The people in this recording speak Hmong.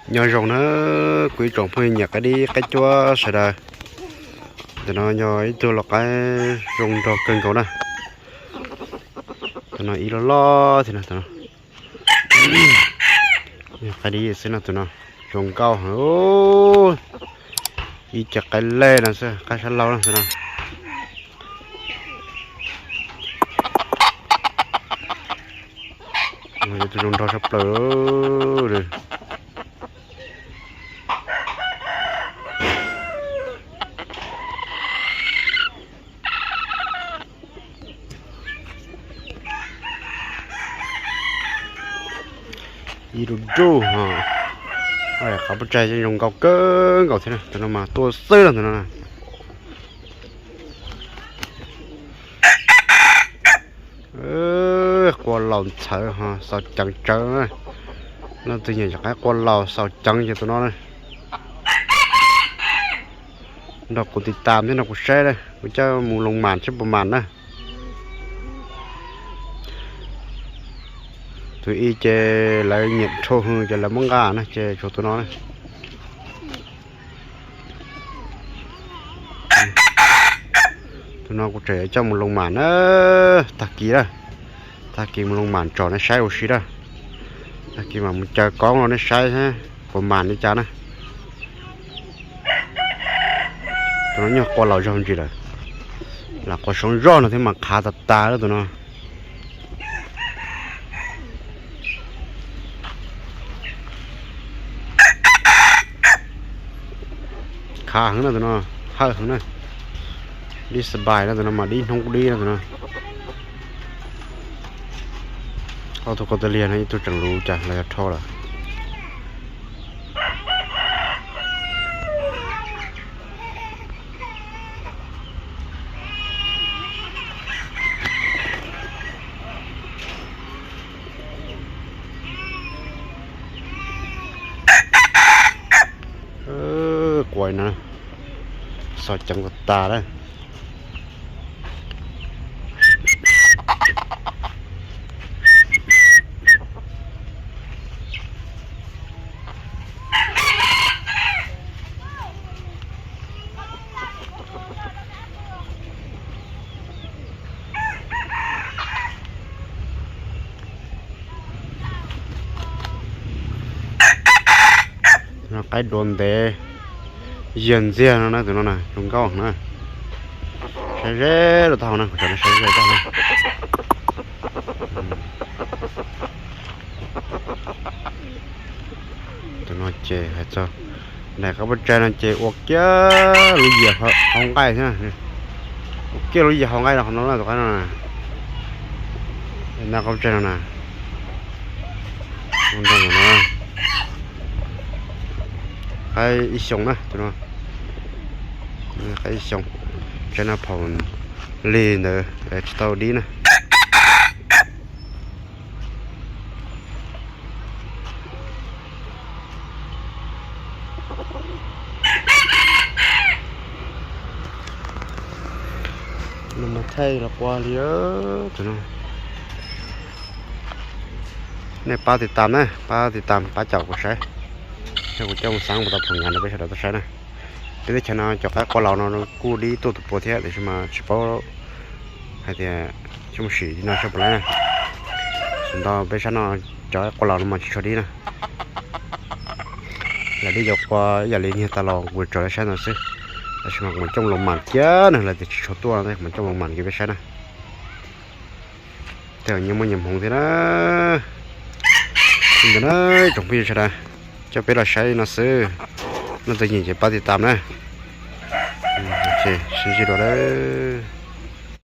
Nyob zoo na, kuv ib tsoom phooj ywg nyiam qaib dib qaib cuab sawv daws. Ntawm no yog ib tug lau qaib zoo nraug kawg nkaus na. Tus no ib loj loj thiab na, tus no. Yog qaib dib xwb no, tus no zoo nkauj heev. Ib ce qaib lej no xwb, qaib sab laug no, tus no. Yog tus zoo nraug tshaj plaws. Ib ruj ruj ho. Qhov pov tseg zoo nkauj kawg nkaus thiab na, tus no mas tuaj xwb los ntawm no na. Qua laus ntxhawv ho xaus ceev tsawv. Leej twg nyiam cov qaib qua laus xaus ceev ces tus no na. Nrog kuv tiv tam thiab nrog kuv saib na, kuv coj mus loos mam saib puas mam na. Tus ib ces lawv nyiam rho hwv ces lawv muab nqa na, ces tshuav tus no na. Tus no kuv tseem coj mus loos mam na, tag kis na. Tag kis mus loos mam tsom nej saib ua si na. Tag kis mam mus caw koob rau nej saib puas mam li cas na. Tus no nyuag qua laus zog ntsis lawm, lam qua soob zog no thiab mas qhav tas tas lawm tus no. Qhav heev na tus no, hawj heev na. Dib xab pais no tus no mas dib hnub dib no tus no. Ob tug koj tus liag no ib tug tseem luv cas los yog rho lawm. Qua no xaus ceev tas tas lawm. Qaib duav ntev, yiag ntxiag no na, tus no na zoo nkauj na. Saib ze rau taub hau na, kuv cov no saib ze taub hau na. Tus no ces hais txog daim qaib pov tseg no ces ua kiag lub yias hauv nqaij thiab, ua kiag lub yias hauv nqaij no, qhov no na, tus qaib no na. Nab qaib pov tseg no na. Qaib ib xyoos na, tus no qaib ib xyoos, tseg no phaum lig ntawd tsis tau dib na. Nws mas thaij los qua li tus no. Nej pab tiv tam na, pab tiv tam pab caum kuv saib, thiab kuv coj mus xav kuv tau phoom nyav rau peb sawv daws tau saib na. Peb teb chaws no cov qaib qua laus no kuj dib tuaj tus pua thiab tiam sis mas tsis paub hais tias xyov sim li no saib puas laib na. Xyov ntau peb sab no cov qaib qua laus no mas tsis tshua dib na. Lam dib yuav qua ib yam li niag tas los kuv tso lawv saib no xwb. Tab sis mas kuv mam coj mus loos mam thiab na, lawv tias tsis tshua tuaj no, kuv mam coj mus loos mam kiag peb saib na. Tej nyias muaj nyias hmoov thiab na. Li ntawd na, tsoom phooj ywg sawv daws, coj peb los saib no xwb. Leej twg nyiam ces pab tiv tam na. Sib ntsib dua lawm.